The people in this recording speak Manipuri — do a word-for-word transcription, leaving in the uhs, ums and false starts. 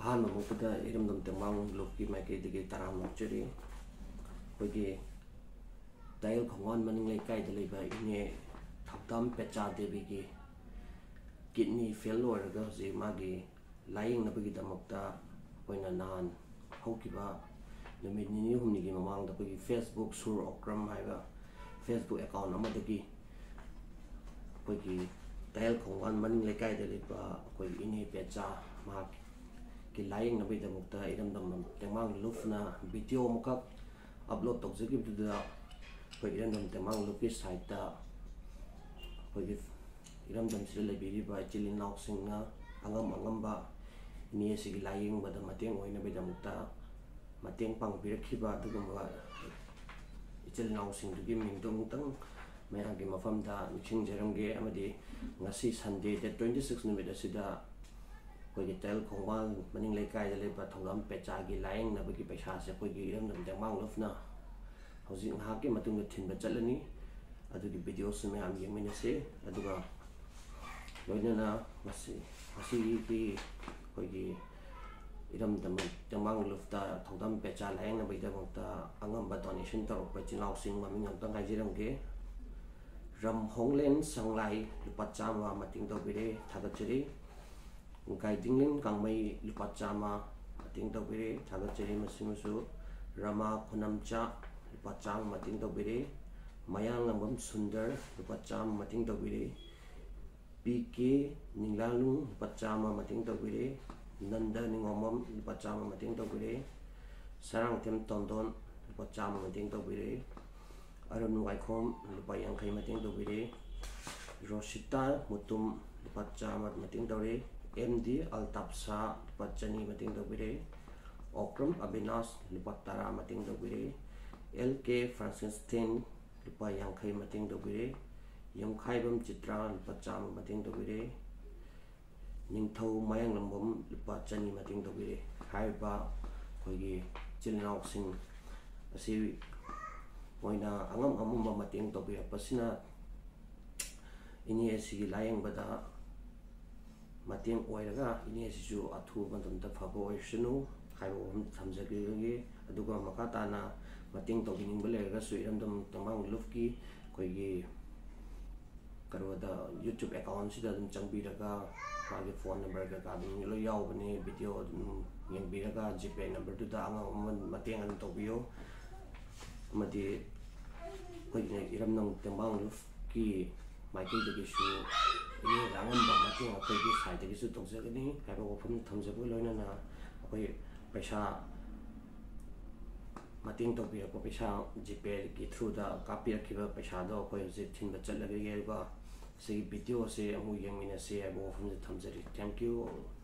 ꯑꯍꯥꯟꯕ ꯃꯛꯇꯗ ꯏꯔꯝꯗꯝ ꯇꯦꯡꯕꯥꯡ ꯂꯨꯞꯀꯤ ꯃꯥꯏꯀꯩꯗꯒꯤ ꯇꯔꯥꯝꯅ ꯑꯣꯛꯆꯔꯤ꯫ ꯑꯩꯈꯣꯏꯒꯤ ꯇꯥꯌꯦꯜ ꯈꯣꯡꯕꯥꯟ ꯃꯅꯤꯡ ꯂꯩꯀꯥꯏꯗ ꯂꯩꯕ ꯏꯅꯦ ꯊꯧꯗꯥꯝ ꯄꯦꯆꯥ ꯗꯦꯕꯤꯒꯤ ꯀꯤꯠꯅꯤ ꯐꯦꯜ ꯑꯣꯏꯔꯒ ꯍꯧꯖꯤꯛ ꯃꯥꯒꯤ ꯂꯥꯏꯌꯦꯡꯅꯕꯒꯤꯗꯃꯛꯇ ꯑꯩꯈꯣꯏꯅ ꯅꯍꯥꯟ ꯍꯧꯈꯤꯕ ꯅꯨꯃꯤꯠ ꯅꯤꯅꯤ ꯍꯨꯝꯅꯤꯒꯤ ꯃꯃꯥꯡꯗ ꯑꯩꯈꯣꯏꯒꯤ ꯐꯦꯁꯕꯨꯛ ꯁꯨꯔ ꯑꯣꯀ꯭ꯔꯝ ꯍꯥꯏꯕ ꯐꯦꯁꯕꯨꯛ ꯑꯦꯀꯥꯎꯟ ꯑꯃꯗꯒꯤ ꯑꯩꯈꯣꯏꯒꯤ ꯇꯥꯌꯦꯜ ꯈꯣꯡꯕꯥꯟ ꯃꯅꯤꯡ ꯂꯩꯀꯥꯏꯗ ꯂꯩꯕ ꯑꯩꯈꯣꯏꯒꯤ ꯏꯅꯦ ꯄꯦꯆꯥ, ꯃꯍꯥꯛꯀꯤ ꯂꯥꯏꯌꯦꯡꯅꯕꯒꯤꯗꯃꯛꯇ ꯏꯔꯝꯗꯝ ꯇꯦꯡꯕꯥꯡ ꯂꯨꯞꯅ ꯚꯤꯗꯤꯑꯣ ꯑꯃꯈꯛ ꯑꯞꯂꯣꯗ ꯇꯧꯖꯈꯤꯕꯗꯨꯗ ꯑꯩꯈꯣꯏ ꯏꯔꯝꯗꯝ ꯇꯦꯡꯕꯥꯡ ꯂꯨꯞꯀꯤ ꯁꯥꯏꯠꯇ ꯑꯩꯈꯣꯏꯒꯤ ꯏꯔꯝꯗꯝꯁꯤꯗ ꯂꯩꯕꯤꯔꯤꯕ ꯏꯆꯤꯜ ꯏꯅꯥꯎꯁꯤꯡꯅ ꯑꯉꯝ ꯑꯉꯝꯕ ꯏꯅꯦ ꯑꯁꯤꯒꯤ ꯂꯥꯏꯌꯦꯡꯕꯗ ꯃꯇꯦꯡ ꯑꯣꯏꯅꯕꯒꯤꯗꯃꯛꯇ ꯃꯇꯦꯡ ꯄꯥꯡꯕꯤꯔꯛꯈꯤꯕ ꯑꯗꯨꯒꯨꯝꯕ ꯏꯆꯤꯜ ꯏꯅꯥꯎꯁꯤꯡꯗꯨꯒꯤ ꯃꯤꯡꯗꯣ ꯑꯃꯨꯛꯇꯪ ꯃꯌꯥꯝꯒꯤ ꯃꯐꯝꯗ ꯅꯤꯡꯁꯤꯡꯖꯔꯝꯒꯦ꯫ ꯑꯃꯗꯤ ꯉꯁꯤ ꯁꯟꯗꯦ, ꯗꯦꯠ ꯇ꯭ꯋꯦꯟꯇꯤ ꯁꯤꯛꯁ ꯅꯨꯃꯤꯠ ꯑꯁꯤꯗ ꯑꯩꯈꯣꯏꯒꯤ ꯇꯥꯌꯦꯜ ꯈꯣꯡꯕꯥꯟ ꯃꯅꯤꯡ ꯂꯩꯀꯥꯏꯗ ꯂꯩꯕ ꯊꯧꯗꯥꯝ ꯄꯦꯆꯥꯒꯤ ꯂꯥꯏꯌꯦꯡꯅꯕꯒꯤ ꯄꯩꯁꯥꯁꯦ ꯑꯩꯈꯣꯏꯒꯤ ꯏꯔꯝꯗꯝ ꯇꯦꯡꯕꯥꯡ ꯂꯨꯞꯅ ꯍꯧꯖꯤꯛ ꯉꯥꯏꯍꯥꯛꯀꯤ ꯃꯇꯨꯡꯗ ꯊꯤꯟꯕ ꯆꯠꯂꯅꯤ꯫ ꯑꯗꯨꯒꯤ ꯚꯤꯗꯤꯑꯣꯁꯨ ꯃꯌꯥꯝ ꯌꯦꯡꯃꯤꯟꯅꯁꯤ꯫ ꯑꯗꯨꯒ ꯂꯣꯏꯅꯅ ꯃꯁꯤ, ꯃꯁꯤꯒꯤ ꯑꯩꯈꯣꯏꯒꯤ ꯏꯔꯝꯗꯝ ꯇꯦꯡꯕꯥꯡ ꯂꯨꯞꯇ ꯊꯧꯗꯥꯝ ꯄꯦꯆꯥ ꯂꯥꯏꯌꯦꯡꯅꯕꯒꯤꯗꯃꯛꯇ ꯑꯉꯝꯕ ꯗꯣꯅꯦꯁꯟ ꯇꯧꯔꯛꯄ ꯏꯆꯤꯜ ꯏꯅꯥꯎꯁꯤꯡ ꯃꯃꯤꯡ ꯑꯝꯇꯪ ꯍꯥꯏꯖꯔꯝꯒꯦ꯫ ꯔꯝꯍꯣꯡꯂꯦꯟ ꯁꯪꯂꯥꯏ ꯂꯨꯄꯥ ꯆꯥꯝꯃ ꯃꯇꯦꯡ ꯇꯧꯕꯤꯔꯦ, ꯊꯥꯒꯠꯆꯔꯤ꯫ ꯒꯥꯏꯗꯤꯡꯂꯤꯟ ꯀꯥꯡꯃꯩ ꯂꯨꯄꯥ ꯆꯥꯝꯃ ꯃꯇꯦꯡ ꯇꯧꯕꯤꯔꯦ, ꯊꯥꯒꯠꯆꯔꯤ꯫ ꯃꯁꯤꯃꯁꯨ ꯔꯃꯥ ꯈꯨꯅꯝꯆꯥ ꯂꯨꯄꯥ ꯆꯥꯝꯃ ꯃꯇꯦꯡ ꯇꯧꯕꯤꯔꯦ꯫ ꯃꯌꯥꯡꯂꯝꯕꯝ ꯁꯨꯟꯗꯔ ꯂꯨꯄꯥ ꯆꯥꯝꯃ ꯃꯇꯦꯡ ꯇꯧꯕꯤꯔꯦ꯫ ꯄꯤ ꯀꯦ ꯅꯤꯡꯂꯥꯂꯨꯡ ꯂꯨꯄꯥ ꯆꯥꯝꯃ ꯃꯇꯦꯡ ꯇꯧꯕꯤꯔꯦ꯫ ꯅꯟꯗ ꯅꯤꯉꯣꯝꯕꯝ ꯂꯨꯄꯥ ꯆꯥꯝꯃ ꯃꯇꯦꯡ ꯇꯧꯕꯤꯔꯦ꯫ ꯁꯔꯥꯡꯊꯦꯝ ꯇꯣꯟꯗꯣꯟ ꯂꯨꯄꯥ ꯆꯥꯝꯃ ꯃꯇꯦꯡ ꯇꯧꯕꯤꯔꯦ꯫ ꯑꯔꯨꯟ ꯋꯥꯏꯈꯣꯝ ꯂꯨꯄꯥ ꯌꯥꯡꯈꯩ ꯃꯇꯦꯡ ꯇꯧꯕꯤꯔꯦ꯫ ꯔꯣꯁꯤꯇꯥ ꯃꯨꯇꯨꯝ ꯂꯨꯄꯥ ꯆꯥꯝꯃ ꯃꯇꯦꯡ ꯇꯧꯔꯦ꯫ ꯑꯦꯝ ꯗꯤ ꯑꯜꯇꯥꯞ ꯁꯥ ꯂꯨꯄꯥ ꯆꯅꯤ ꯃꯇꯦꯡ ꯇꯧꯕꯤꯔꯦ꯫ ꯑꯣꯀ꯭ꯔꯝ ꯑꯕꯤꯅꯥꯁ ꯂꯨꯄꯥ ꯇꯔꯥ ꯃꯇꯦꯡ ꯇꯧꯕꯤꯔꯦ꯫ ꯑꯦꯜ ꯀꯦ ꯐ꯭ꯔꯥꯟꯁꯤꯁꯇꯤꯟ ꯂꯨꯄꯥ ꯌꯥꯡꯈꯩ ꯃꯇꯦꯡ ꯇꯧꯕꯤꯔꯦ꯫ ꯌꯨꯝꯈꯥꯏꯕꯝ ꯆꯤꯇ꯭ꯔꯥ ꯂꯨꯄꯥ ꯆꯥꯝꯃ ꯃꯇꯦꯡ ꯇꯧꯕꯤꯔꯦ꯫ ꯅꯤꯡꯊꯧ ꯃꯌꯥꯡꯂꯝꯕꯝ ꯂꯨꯄꯥ ꯆꯅꯤ ꯃꯇꯦꯡ ꯇꯧꯕꯤꯔꯦ꯫ ꯍꯥꯏꯔꯤꯕ ꯑꯩꯈꯣꯏꯒꯤ ꯏꯆꯤꯜ ꯏꯅꯥꯎꯁꯤꯡ ꯑꯁꯤ ꯃꯣꯏꯅ ꯑꯉꯝ ꯑꯉꯝꯕ ꯃꯇꯦꯡ ꯇꯧꯕꯤꯔꯛꯄꯁꯤꯅ ꯏꯅꯦ ꯑꯁꯤꯒꯤ ꯂꯥꯏꯌꯦꯡꯕꯗ ꯃꯇꯦꯡ ꯑꯣꯏꯔꯒ ꯏꯅꯦꯁꯤꯁꯨ ꯑꯊꯨꯕ ꯃꯇꯝꯗ ꯐꯕ ꯑꯣꯏꯁꯅꯨ ꯍꯥꯏꯕ ꯋꯥꯐꯝ ꯊꯝꯖꯒꯦ꯫ ꯑꯗꯨꯒ ꯃꯈꯥ ꯇꯥꯅ ꯃꯇꯦꯡ ꯇꯧꯕꯤꯅꯤꯡꯕ ꯂꯩꯔꯒꯁꯨ ꯏꯔꯝꯗꯝ ꯇꯦꯡꯕꯥꯡ ꯂꯨꯞꯀꯤ ꯑꯩꯈꯣꯏꯒꯤ ꯀꯩꯅꯣꯗ YouTube account ꯁꯤꯗ ꯑꯗꯨꯝ ꯆꯪꯕꯤꯔꯒ ꯃꯥꯒꯤ phone number ꯀꯩꯀꯥ ꯑꯗꯨꯝ ꯂꯣꯏ ꯌꯥꯎꯕꯅꯦ꯫ Video ꯑꯗꯨꯝ ꯌꯦꯡꯕꯤꯔꯒ GPay number ꯗꯨꯗ ꯑꯉꯝ ꯑꯉꯝꯕ ꯃꯇꯦꯡ ꯑꯗꯨꯝ ꯇꯧꯕꯤꯌꯨ꯫ ꯑꯃꯗꯤ ꯑꯩꯈꯣꯏꯒꯤ ꯏꯔꯝꯗꯝ ꯇꯦꯡꯕꯥꯡ ꯂꯨꯞꯀꯤ ꯃꯥꯏꯀꯩꯗꯒꯤꯁꯨ ꯏꯅꯦꯗ ꯑꯉꯝꯕ ꯃꯇꯦꯡ ꯑꯩꯈꯣꯏꯒꯤ side ꯇꯒꯤꯁꯨ ꯇꯧꯖꯒꯅꯤ ꯍꯥꯏꯕ ꯋꯥꯐꯝ ꯊꯝꯖꯕꯒ ꯂꯣꯏꯅꯅ ꯑꯩꯈꯣꯏ ꯄꯩꯁꯥ ꯃꯇꯦꯡ ꯇꯧꯕꯤꯔꯛꯄ ꯄꯩꯁꯥ GPay ꯒꯤ through ꯗ ꯀꯥꯞꯄꯤꯔꯛꯈꯤꯕ ꯄꯩꯁꯥꯗꯣ ꯑꯩꯈꯣꯏ ꯍꯧꯖꯤꯛ ꯊꯤꯟꯕ ꯆꯠꯂꯒꯦ꯫ ꯑꯗꯨꯒ ꯁꯤꯒꯤ video ꯑꯁꯦ ꯑꯃꯨꯛ ꯌꯦꯡꯃꯤꯟꯅꯁꯤ ꯍꯥꯏꯕ ꯋꯥꯐꯝꯁꯦ ꯊꯝꯖꯔꯤ꯫ Thank you all꯫